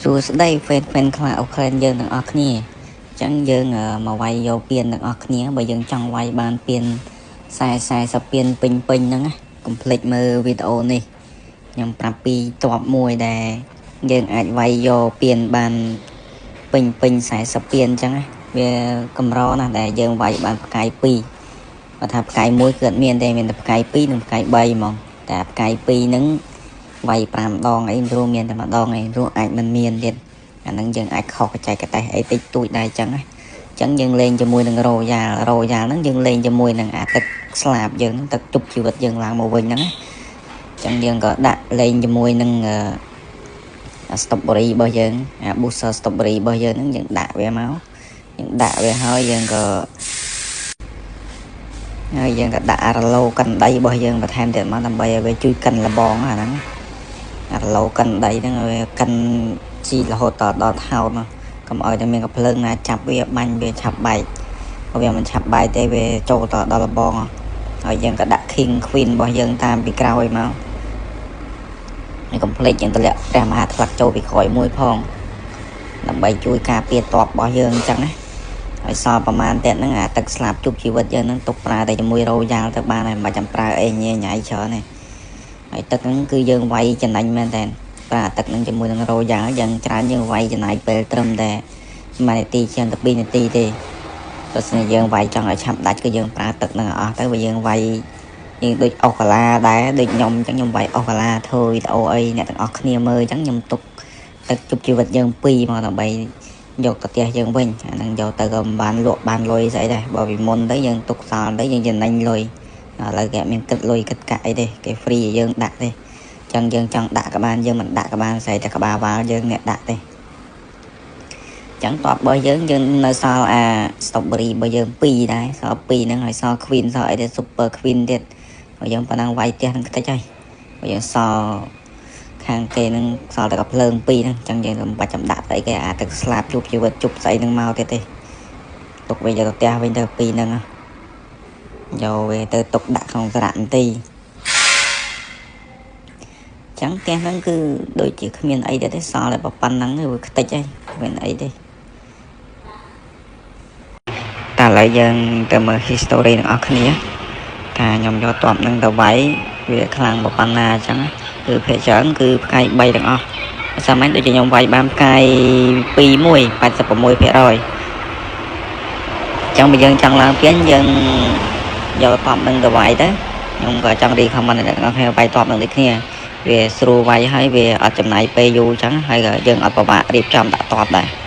សួស្តី fan fan Clash of Clans យើងទាំងអស់គ្នាអញ្ចឹងយើងមកវាយយកពៀនទាំងអស់គ្នាបើយើងចង់វាយបានពៀន40 40ពៀនពេញពេញហ្នឹងណាកុំភ្លេចមើលវីដេអូនេះខ្ញុំប្រាប់ពីតបមួយដែលយើងអាចវាយយកពៀនបានពេញពេញ40ពៀនអញ្ចឹងណាវាកម្រណាស់ដែលយើងវាយបានផ្កាយ2បើថាផ្កាយ1គឺអត់មានទេមានតែផ្កាយ2និងផ្កាយ3ហ្មងតែផ្កាយ2ហ្នឹងវាយ5ដងអីរួមមានតែម្ដងអីរួមអាចមិនមានទៀតអាហ្នឹងយើងអាចខុសបច្ចេកទេសអីតិចតួចដែរអញ្ចឹងណាអញ្ចឹងយើងលេងជាមួយនឹង Royal Royal ហ្នឹងយើងលេងជាមួយនឹងអាទឹកស្លាបយើងហ្នឹងទឹកជប់ជីវិតយើងឡើងមកវិញហ្នឹងណាអញ្ចឹងយើងក៏ដាក់លេងជាមួយនឹងអា strawberry របស់យើងអា booster strawberry របស់យើងហ្នឹងយើងដាក់វាមកយើងដាក់វាហើយយើងក៏ហើយយើងក៏ដាក់អារឡូកិនដីរបស់យើងបន្ថែមទៀតមកដើម្បីឲ្យវាជួយកិនលបងអាហ្នឹងអារឡូកិនដីហ្នឹងឲ្យវាកិនជីរហូតដល់ដល់ថោតមកកុំឲ្យតែមានកំភ្លើងណាចាប់វាបាញ់វាឆាប់បែកបើវាមិនឆាប់បែកទេវាចូលទៅដល់លបងហើយយើងក៏ដាក់ king queen របស់យើងតាមពីក្រោយមកហើយកុំភ្លេចយើងតម្លាក់ព្រះមហាថ្លាក់ចូលពីក្រោយមួយផងដើម្បីជួយការពារតបរបស់យើងអញ្ចឹងណាហើយសល់ប្រហែលទៀតហ្នឹងអាទឹកស្លាប់ជប់ជីវិតយើងហ្នឹងទុកប្រើតែជាមួយ Royal ទៅបានហើយមិនបាច់ចាំប្រើអីញ៉ៃញ៉ៃច្រើនទេហើយទឹកហ្នឹងគឺយើងវាយចំណេញមែនតើប្រើទឹកហ្នឹងជាមួយនឹង Royal យ៉ាងច្រើនយើងវាយចំណាយពេលត្រឹមតែ1នាទីជាងទៅ2នាទីទេបើស្នយើងវាយចង់ឲ្យឆាប់ដាច់គឺយើងប្រើទឹកហ្នឹងអស់ទៅបើយើងវាយយើងដូចអុសកាឡាដែរដូចខ្ញុំអញ្ចឹងខ្ញុំវាយអុសកាឡាធ្វើវីដេអូអីអ្នកទាំងអស់គ្នាមើលអញ្ចឹងខ្ញុំទុកទឹកជប់ជីវិតយើងពីរមកដើម្បីយកទៅផ្ទះយើងវិញអាហ្នឹងយកទៅក៏មិនបានលក់បានលុយស្អីដែរបើពីមុនទៅយើងទុកសល់ទៅយើងចំណេញលុយឥឡូវគេអត់មានគិតលុយគិតកាក់អីទេគេ free ឲ្យយើងដាក់ទេចឹងយើងចង់ដាក់ក៏បានយើងមិនដាក់ក៏បានស្អីតែក្បាលវ៉ាល់យើងអ្នកដាក់ទេចឹងតបរបស់យើងយើងនៅសល់អា strawberry របស់យើង2ដែរសល់2ហ្នឹងហើយសល់ queen សល់អីទៀត super queen ទៀតហើយយើងប៉ុណ្ណឹងវាយផ្ទះហ្នឹងខ្ទេចហើយហើយយើងសល់ខាងគេហ្នឹងសល់តែកាភ្លើង2ហ្នឹងចឹងយើងមិនបាច់ចាំដាក់ស្អីគេអាទឹកស្លាបជួបជីវិតជប់ស្អីហ្នឹងមកទៀតទេទុកវាយកទៅផ្ទះវិញទៅ2ហ្នឹងយកវាទៅទុកដាក់ក្នុងសារមន្ទីរចឹងផ្ទះហ្នឹងគឺដូចជាគ្មានអីទេសល់តែប៉ុណ្្នឹងវាខ្ទេចហើយគ្មានអីទេតែឥឡូវយើងទៅមើល history ទាំងអស់គ្នាថាខ្ញុំយកតបនឹងទៅវាយវាខ្លាំងប៉ុណ្ណាអញ្ចឹងគឺភាគច្រើនគឺផ្កាយ3ទាំងអស់សាមញ្ញដូចជាខ្ញុំវាយបានផ្កាយ2 1 86%ចឹងបើយើងចង់ឡើងពៀនយើងយកតបនឹងទៅវាយទៅខ្ញុំក៏ចង់ recommend អ្នកទាំងអស់គ្នាវាយតបនឹងដូចគ្នាវាស្រួលវាយហើយវាអត់ចំណាយពេលយូរអញ្ចឹងហើយក៏យើងអត់ពិបាករៀបចំដាក់តបដែរ។